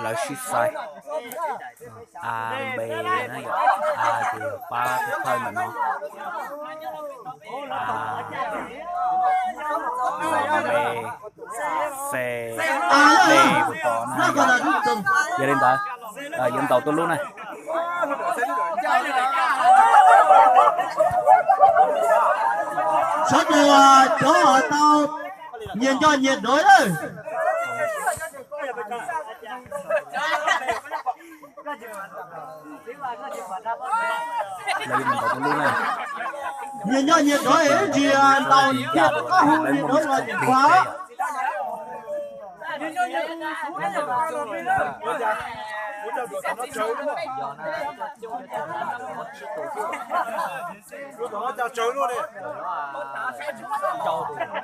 Lawv sib xaiv A B na yom, A ces pab thawj ntawm no, A, B, C, D puas tod na yom. Yog li ntawd yuav ntaus tuj lub na. Sawv daws cov tau nyias nco nyias dov lawm. Nyias nco nyias dov es ib ntsis ntaus thiaj rov qab hu nyias dov los nyias qhuav.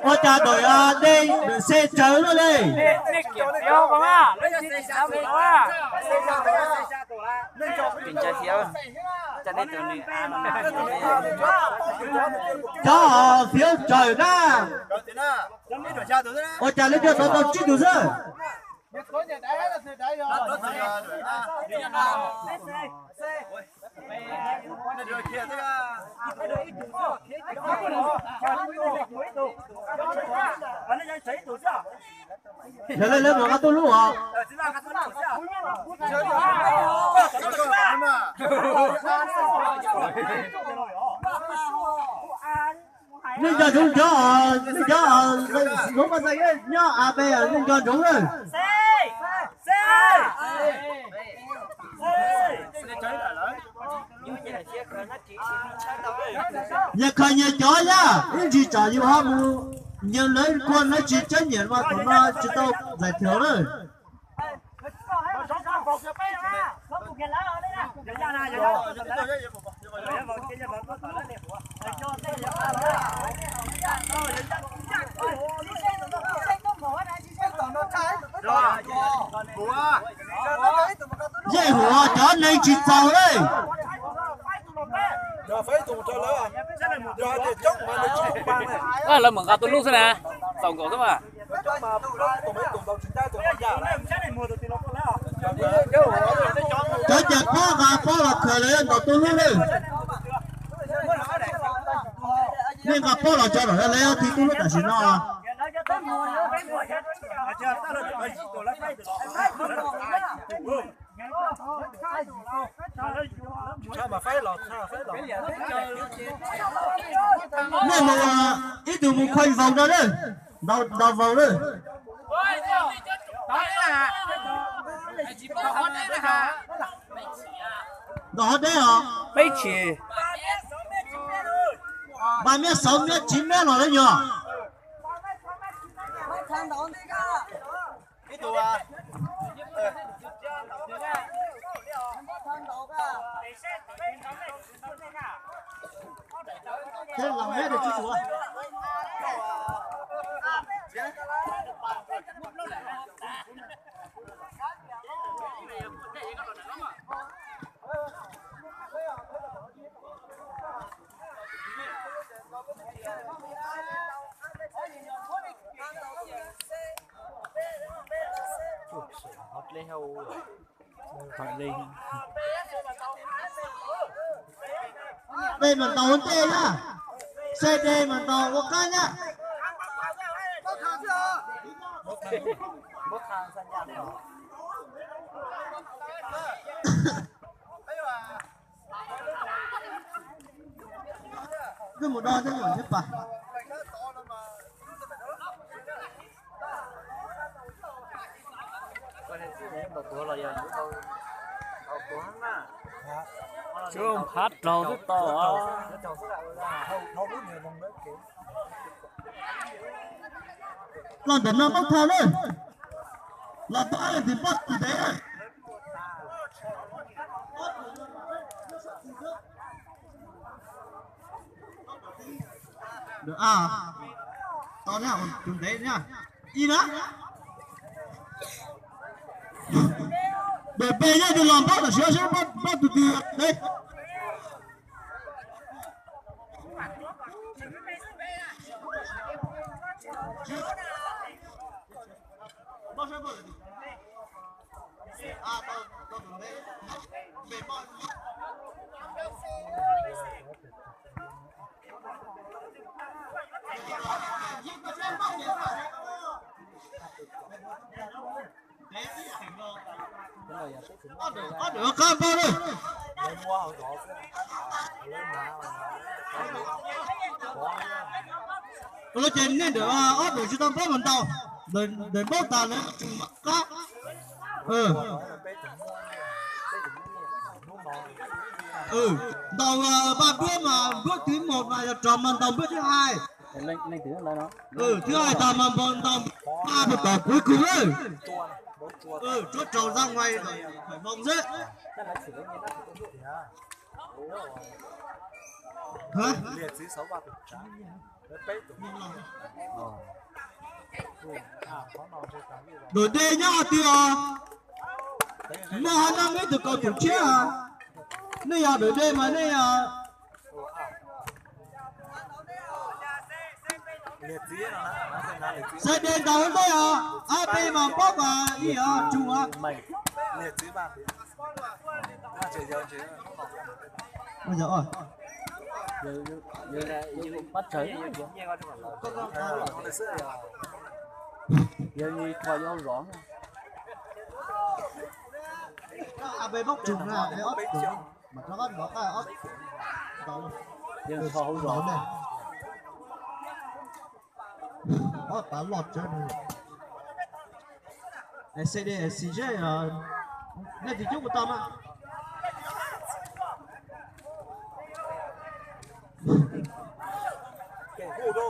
Ua cas dawm D dawm C tsawv luaj li. Cov fiav tsawm na. Ua cas lawv coj tau tau tsib tus xwb. Yog li lawv mus nqa tuj lub os. Nej nco ntsoov cov, nej cov hluav pas xas nyob A B, nej nco ntsoov na. Nyias khaws nyias cov yaj, ib ntsis tsam yus ho mus nyeem lawv kua lawv tsis tseeb nyiam mas thaum no tsis tau zais thiaus na. Yeej huam cov neeg tsis txaus lawm. Lawv mam nqa tuj lub xwb na, txaus nkaus xwb mas. Cov cas pob nqa pob los khaws lawv ntaus tuj lub lawm. Nej nqa pob los tso lawm lawv thiaj tuj lub tam sim no. Nej mus, ib tug mus khaws vaus rau lawm, ntaus vaus lawm. Ntaus hov deb os. Peb tsis. Ba miab xauv miab tsiv miab los lawm nyog. Dej mas ntaus ua ntej na, C D mas ntaus ua qab na. Wb mus do tej nyuam thiab pas. Tsuas phav raug twb tau. Los ntawm no paub thaj lawm, los paub tim pob tim ntev. A, tau na, tus ntev na, ib na. Dawm pem nyob tus los npaub tam sim no seb npaub tus twg ntev. Ob ntawm qab npauj lawm. Ua ces nej ntawm ob ntawm tsis tau npauj mas ntaus, ntawm npauj tas lawv qab. Ntaus npaj npuab mas npuab twv mus mas yog rov mas ntaus npuab thib hais. Thib hais tas mas ntaus npuab thib hais puas tom kuv kug lawm. Tsuab rau zaj nqaij ntawm Hmoob xwb. Dua dej nyob qhov twg os? Muaj hab noj ib tug kaus pum tshiab. Nej yog dua dej mas nej yog Xav de ntaus ntej os, ab peb mas paub mas ib yog tsum os. Ab peb paub tsum na, ob tsum mas rov qab nrov qab ob tsum. Ob tav loj tsawv. C D C Z, nej tus cub kuv tau mas.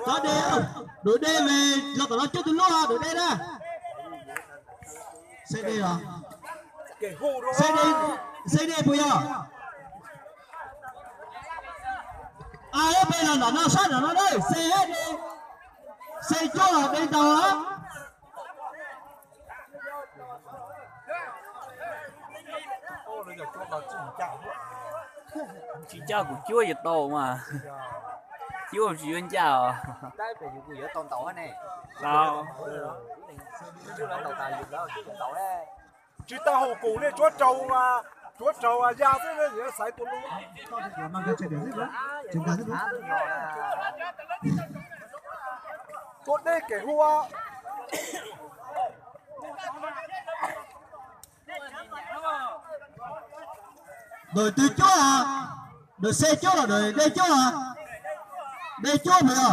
Cov de, dua dej me, los tom no cub tus lub dua dej na. C D os. C D, C D puas yog? A peb los nram no sab nram no na, C D, C cuaj los de tau. Tsis ncaj kuv cuab yuav tau mas. Cuab tsis yuav ncaj os. Tau. Tsis tau hau kus nej tsuav raug, tsuav raug ya xwb xaiv tus lub. Tua dej kev hu. Ntawm twg cuab? Ntawm C cuab los ntawm D cuab? D cuab puas yog?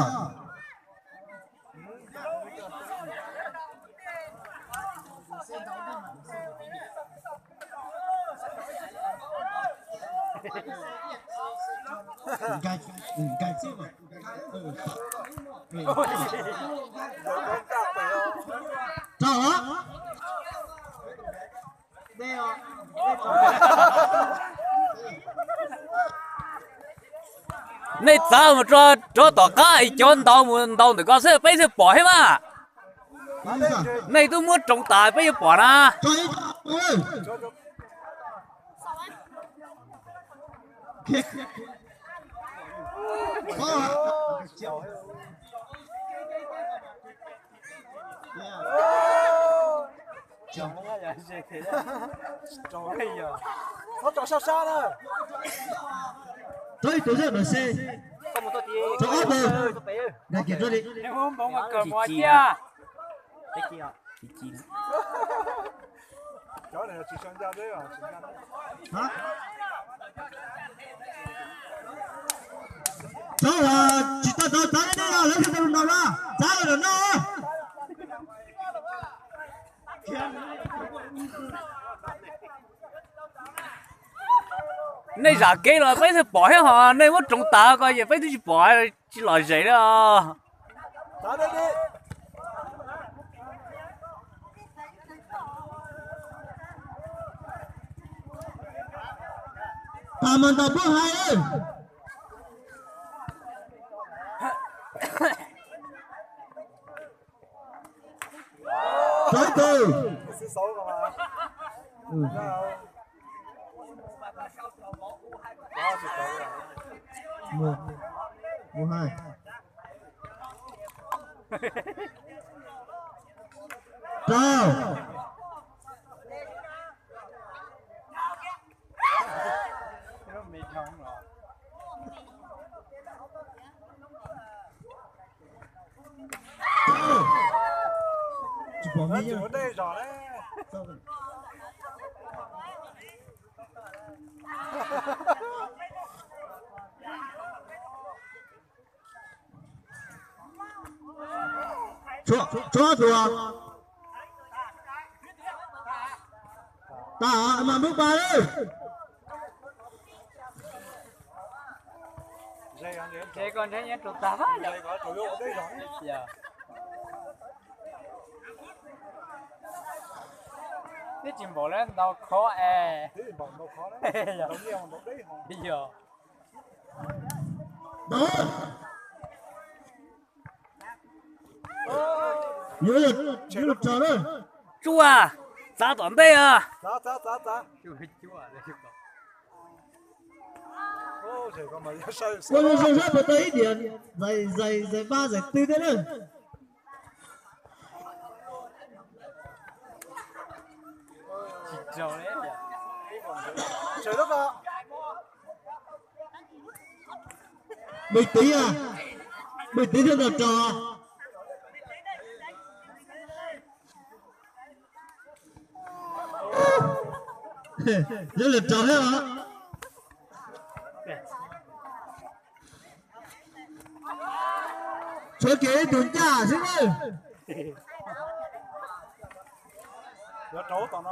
Rau. Nej txav mus rau tom qab es cov ntaus mus ntaus ntawm ko xwb peb thiaj pom thiab mas. Nej twb muab roov tas peb yuav pom na. Rau ib tug zaj ntawm C, rau ob tug, nkag kiag rau li. Cov uas tsis tau txav nej no lawv tsis tau ntaus no, txav los nram no. Nej zam kev los peb thiaj pom thiab ho nej muab roov tas ko ces peb twb tsis pom, tsis lom zem li os. Tas mas ntaus npuab hais. Rau ib tug. Mus, mus hais. Rau. Tsis pom me nyuam. Tshuav, tshuav tus. Tas mas npawg pas lawm. Twb tsis npaum li ntau khov es. Yog. Yuav, yuav lug tso na. Tsuaj, txav tom ntej os. Ua zoo zoo sab puas tau ib diam, zais zais zais pab zais twg thiab na. Npawg Tiv, Npawg Tiv thiaj tau rau. Yuav lug rau thiab os. Tshuav kiag ib tug ncaj xwb na. Tau, ntawm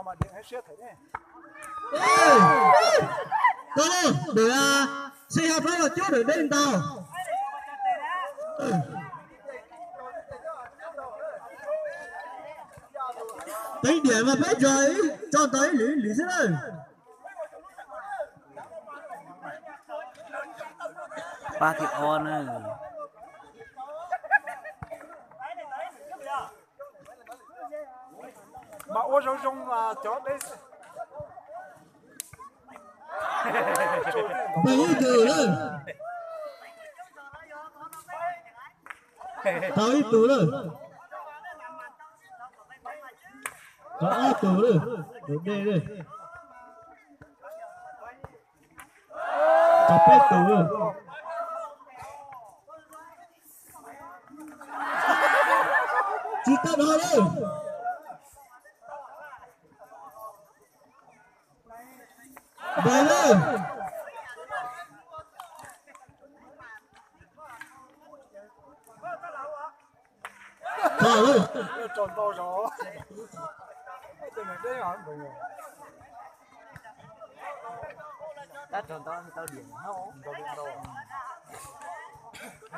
xib hwb plaub los cuab dawm deb ntau. Teev diam mas peb tso, tso tau ib lwm ib lwm xwb na. Pab thib ob na. Mas ua zoo zoo cov deb. Peb ib tug lawm. Tau ib tug lawm. Tau ob tug lawm. Tus dej lawm. Tau peb tug lawm. Tsis tau dhau lawm. Npawg lawm. Tau lawm. Tab tau ntau ntau diam no.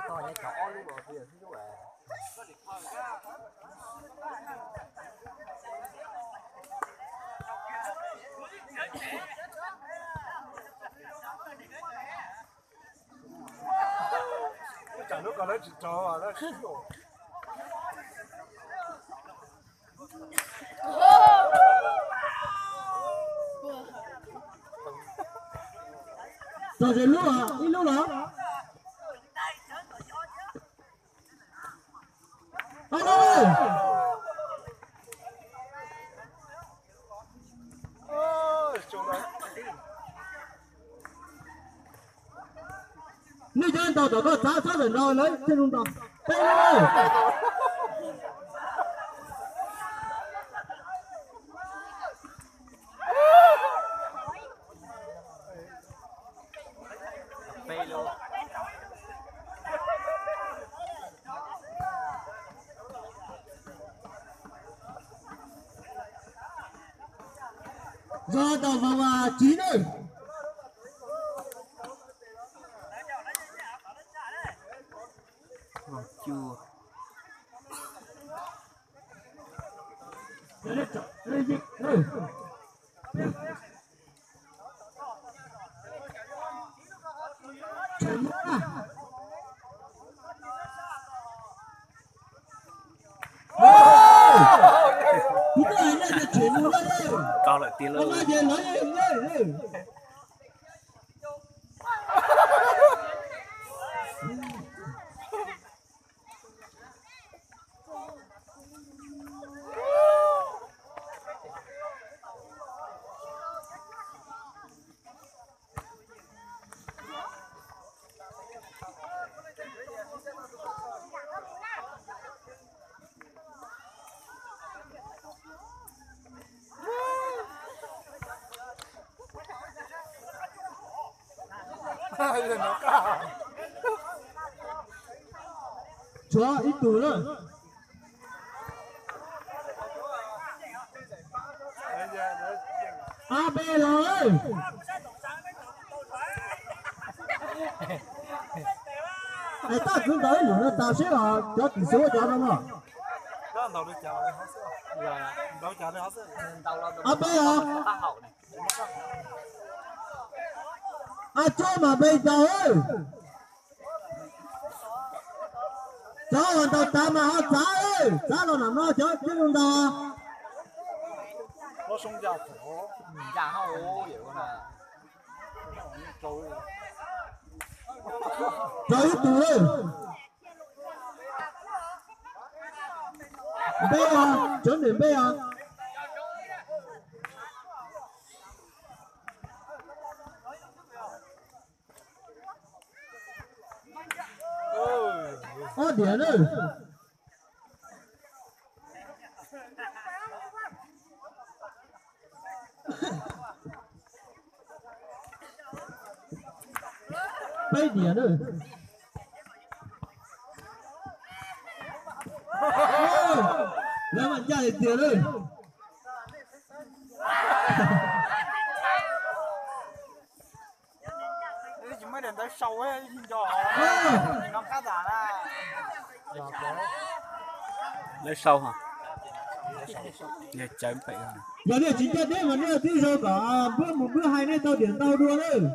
Tau nyob cov ob lub los tias xwb lub. Tsam lub ko lawv tsis raug lawv sib. Tau zes lub, ib lub los. Nej cov ntau tom koj txav txhob tawm nrau lawv thiaj zoo ntau. Peb lub. Zog tau vog vas tsiv na. Kuv twb hais nej tias tshem mus lawm. Qhov no ces lawv yeej nyob. Tshuav ib tug lawm. A B los lawm. Es tab kwv ntaus ib lwm no tas seb os, cov tim xwv ua cov no no. A B os. A Tsuab mas B ntaus. Cov uas ntaus tsav mas ho txav, txav los nram no cov twb ntaus. Rau ib tug lawm. Npe os, cov niam npe os. Ob diam na. Peb diam na. Lawv mam ncaj tiag tiag na. Lawv sau hos. Yog cawv pem. Yog nej tsis ncaj deb mas nej twb zoo kom npwb mus npwb hais nej tau diam ntau dua lawm.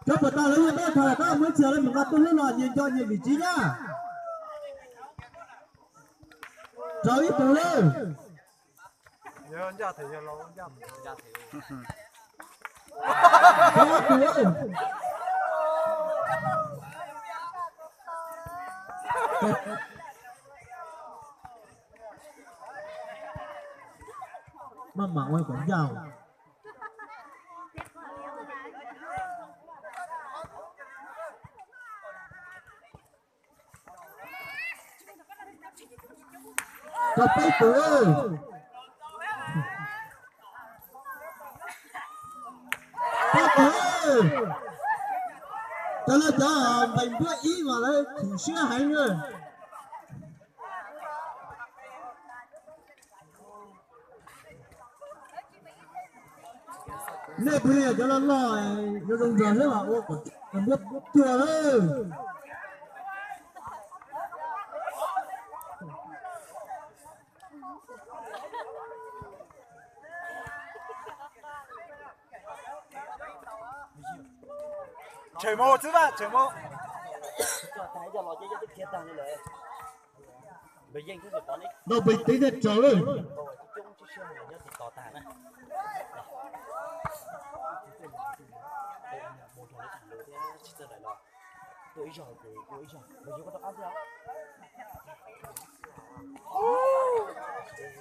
Cov puas tau lawv yog dab thaum koj muab txiag lawv mus nqa tuaj hlub los nyias nco nyias vim tsis yaj. Rau ib tug lawm. Maj mam ua kom ncaj. Rau peb tug. Peb tug. Cov no cov npeeg npuab ib mas lawv chim siab heev na. Nej puas yog cov loj loj zoo zoo nrog xwb mas ua kom npuab cuag lawm. Tshem mus xwb na, tshem mus. Noj pes tib thiaj tsaus lawm.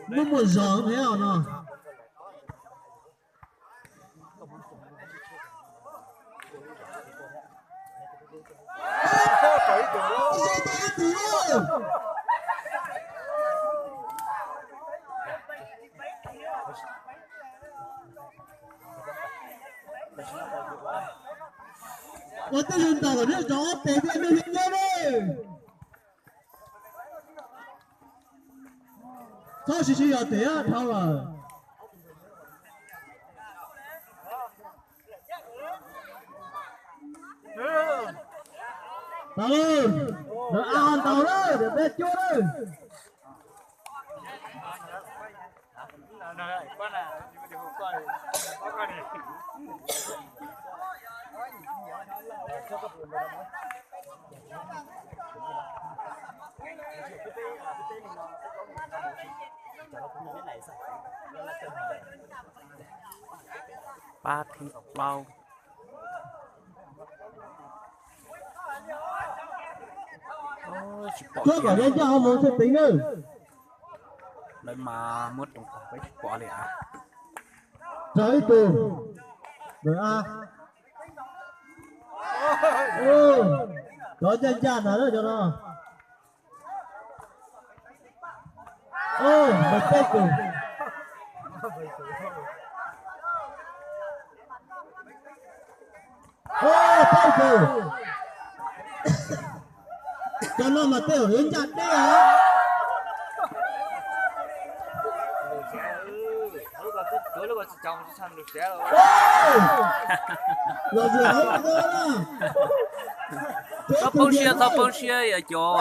Muaj muaj zog thiab os no. Ua tej zaum ntaus kom nws rov ob pes thiaj nws li nyob ne. Txhob siv siv yog tes dhau lawm. Tau lawm, lawv a ntaus lawm, lawv peb cuab lawm. Pab thib plaub. Cuab kom yaj yaj ho mus thiaj teev nawb. Mas muab roos tag peb tsis pom li a. Raug ib tug. Ntawm a. Cov ncaj ncaj ntag cov no. Ntawm peb tug. Peb tug. Cov no mas tej zaum yuav ncaj deb os. Los zoo hauv no na. Txhob poob siab, txhob poob siab, yog cov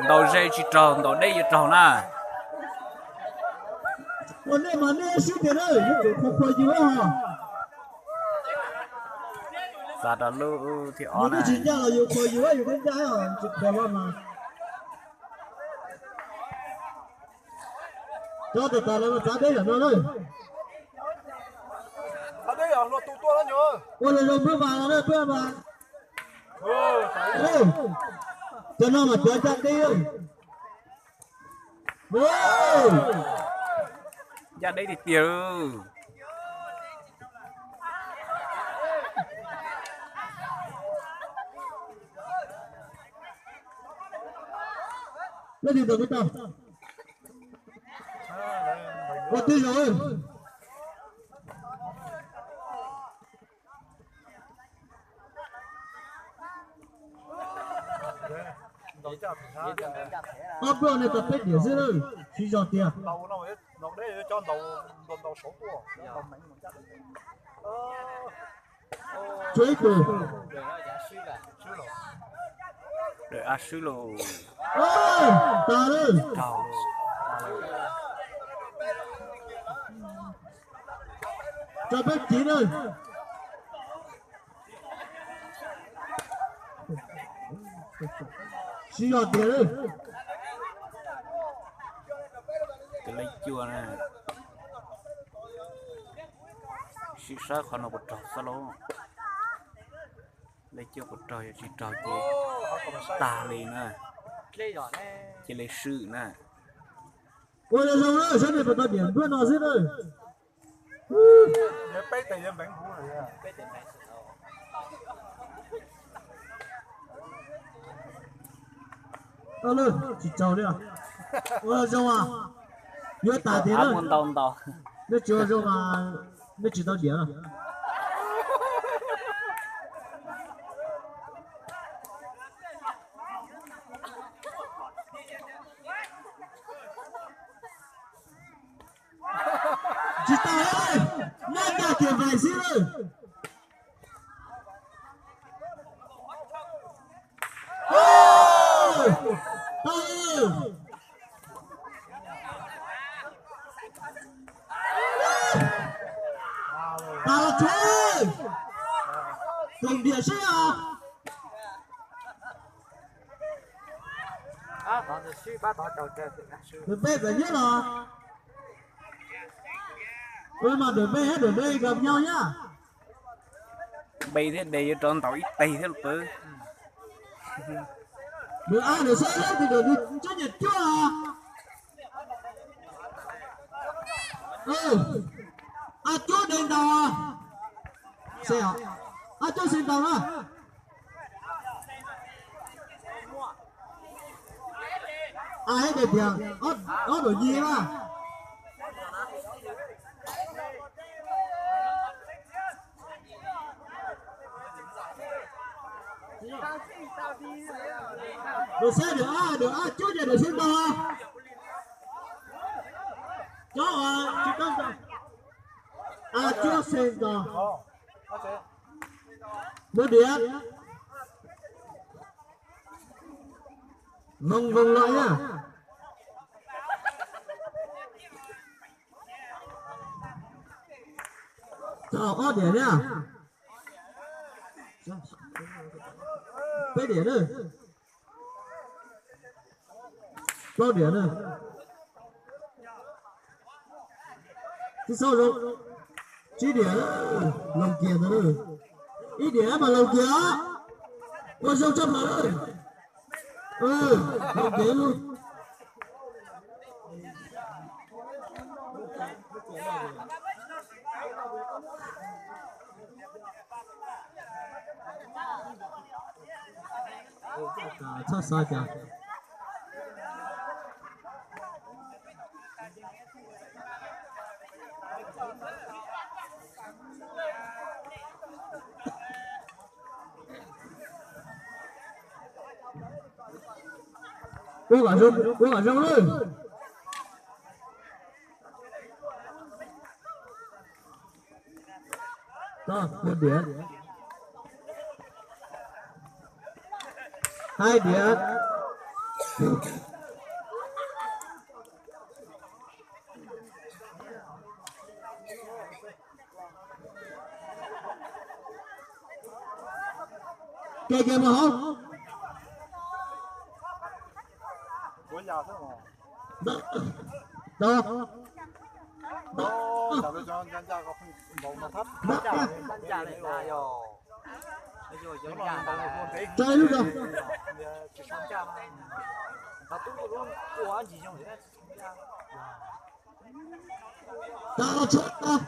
ntaus ze tsis raug, ntaus deb yuav raug na. Ua nej mas nej swb tiag na, yuav tsum qhuas qhuas yus os. Xa rau lub thib ob na. Yus twb tsis ncaj los yus qhuas yus, yus twb ncaj os, tsis qhuas los mas. Cov tawm tas lawv mas txav deb yam no na. Ua zoo zoo pab vas los na, pab vas. Cov no mas cov ncaj deb. Ncaj deb tiag tiag. Leej twg tau, ua tib zoo. Ob pluaj nej tau peb diam xwb na, siv zog tiag. Tshuav ib tug. Dawm a swb lauj. Tag lawm. Tso peb kiv na. Siv zog tiag. Tus leej cuaj na. Sim saib qhov no puas raug xwb lauj. Leej cuaj puas raug, yog tsis raug ces tag li na. Cia li swm na. Ua zoo zoo na, saib nej puas tau diam nruab no xwb na. Tsis tsaug li. Ua zoo as, yuav tas tiag na. Ntau ntau. Nej tsis ua zoo mas nej tsis tau diam. Tsis tau, nej ncaj kiag vais xwb lawm. Tau. Tas los tsuav. Tseem diam seb os. Nws peb txawm nyiab los. Ua mas nws peb, nws peb kom nyob nyab. Npe thiab de yuav rov ntaus ib teg thiab los pab. Nws a nws xav lab ti nws tsob nyiam cuaj. A cuab de ntaus. A cuab xeev ntaus na. A ib tias ob num yig na. Nws saib nws a, nws a cuab ces nws xeev ntaus. Cov tsis tau ntaus. A cuab xeev ntaus. Muab diam. Voo voo los na. Tau ob diam na. Peb diam na. Plaub diam na. Tib xaub zoo. Tsib diam, loos kiag ntawd na. Ib diam mas loos kiag. Ua zoo tshaj plaws. Loos kiag lub. Txhob xav cas. Ua kom zoo, ua kom zoo lawm. Tau, ua diam. Hai diam. Ke ke mus hauv. Tau. Tau lub rau. Tau, tso tau.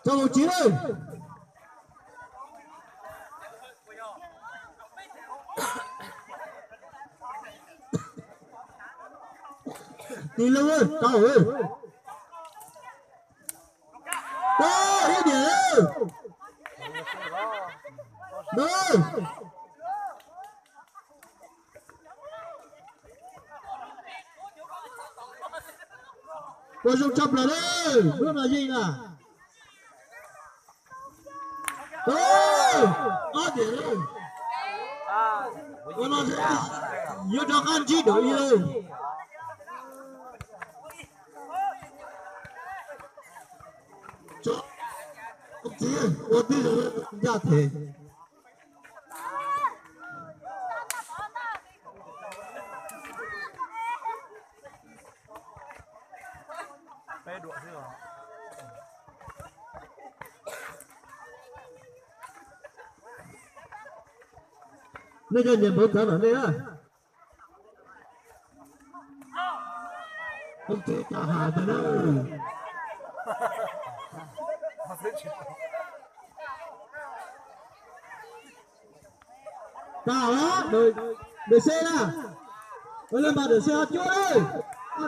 Tso mus tsis lawm. Tig loo, tau. Tau ib diam. Tau. Ua zoo tshaj plaws lawm, lub no yeej na. Tau, ob diam lawm. Ua no yuav rov qab ntsib dua ib lawm. Ua tib zoo ncaj them. Nej cov nyiam npawv txawv ntawm nej na. Tag, đợi C na. Ua li mas đợi C ho cuab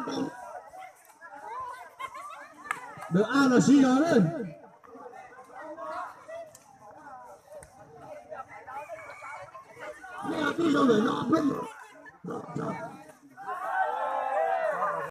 lawm. Đợi A los siv zog lawm. Nej tib zoo ntawm no peb.